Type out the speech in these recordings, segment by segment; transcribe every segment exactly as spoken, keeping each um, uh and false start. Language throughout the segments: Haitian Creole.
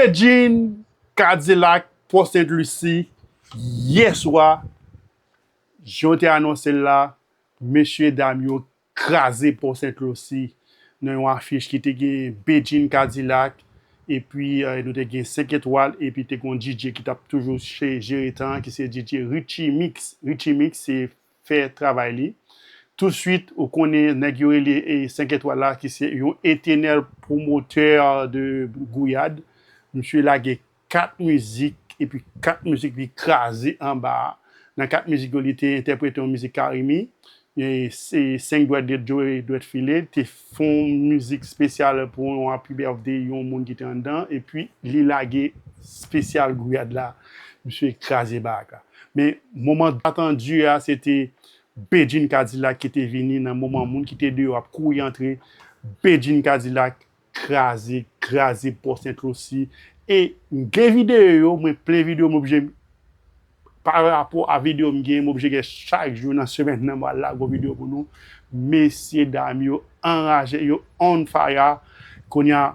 Bedjine Kadilak, Port Sainte Lucie, yè swa, jan yo te anonse l la, mesye dam yo kraze Port Sainte Lucie nan yon afich ki te gen Bedjine Kadilak, epi eh, nou te gen senk etwal, epi te gen yon D J ki t ap toujou che- jere tan an, ki se D J Richie Mix. Richie Mix se fè travay li. Touswit, ou konnen nèg yo rele eh, senk etwal la, ki se yon etènèl pwomotè de gouyad. Misye lage kat mizik, epi kat mizik li kraze anba a. Nan kat mizik yo, li te entèprete yon mizik Carimi, e se senk dwèt de Joe dwèt file, te fè yon mizik espesyal pou yon happy birthday yon moun ki te anndan, epi li lage espesyal gouyad la. Misye kraze barak la. Men moman atandi a, se te Bedjine Kadilak ki te vini nan moman moun ki te deyò ap kouri antre. Bedjine Kadilak kraze, kraze Port Sainte Lucie. E m gen videyo yo, mwen plen videyo, m oblije, pa rapò a videyo m gen, m oblije gen chak jou nan semèn nan, m al lage yon videyo pou nou. Mesye dam yo anraje, yo on fire. Kounye a,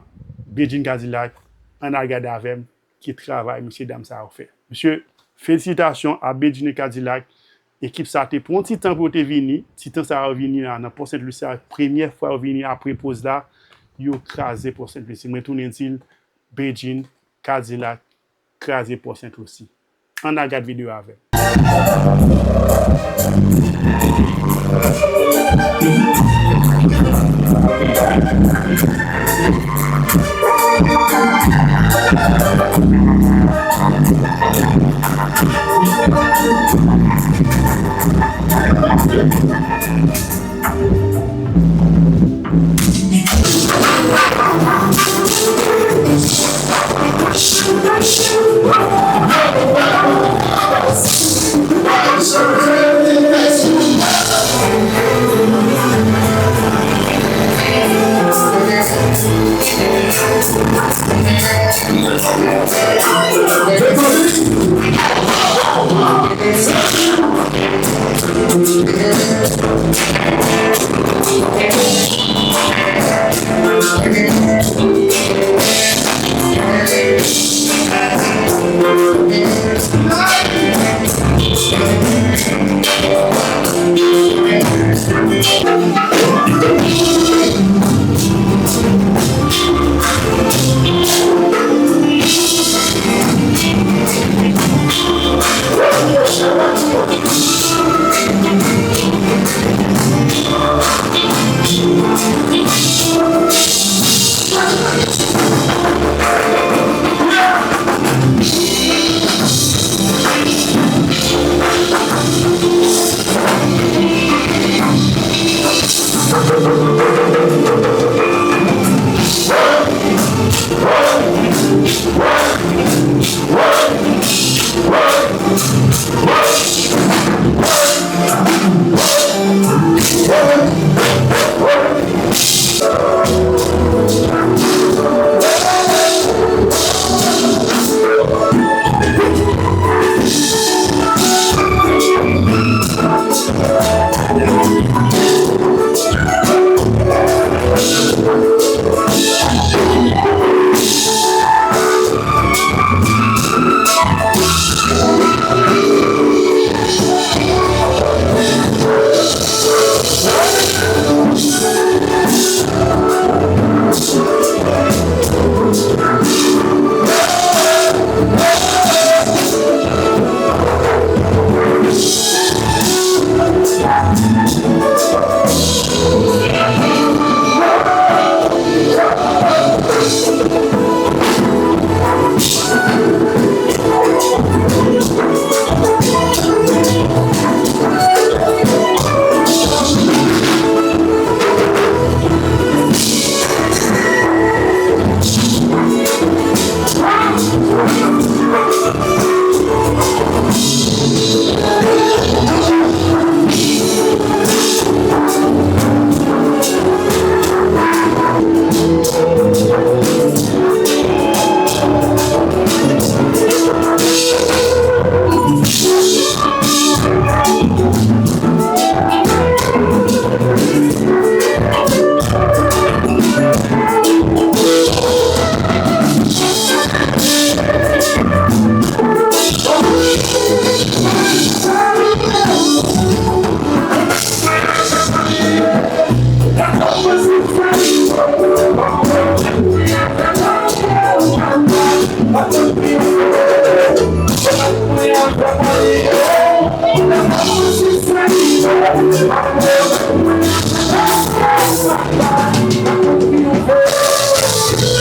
Bedjine Kadilak, ann al gade avè m ki travay mesye dam sa yo fè. Mesye, felisitasyon a Bedjine Kadilak. Ekip sa te pran ti tan pou yo te vini. Ti tan sa yo vini la nan Port Sainte Lucie, premyè fwa yo vini apre poz la, yo kraze Port Sainte Lucie. Mwen tounen di l, Bedjine Kadilak kraze Port Sainte Lucie. Ann al gad videyo avè m.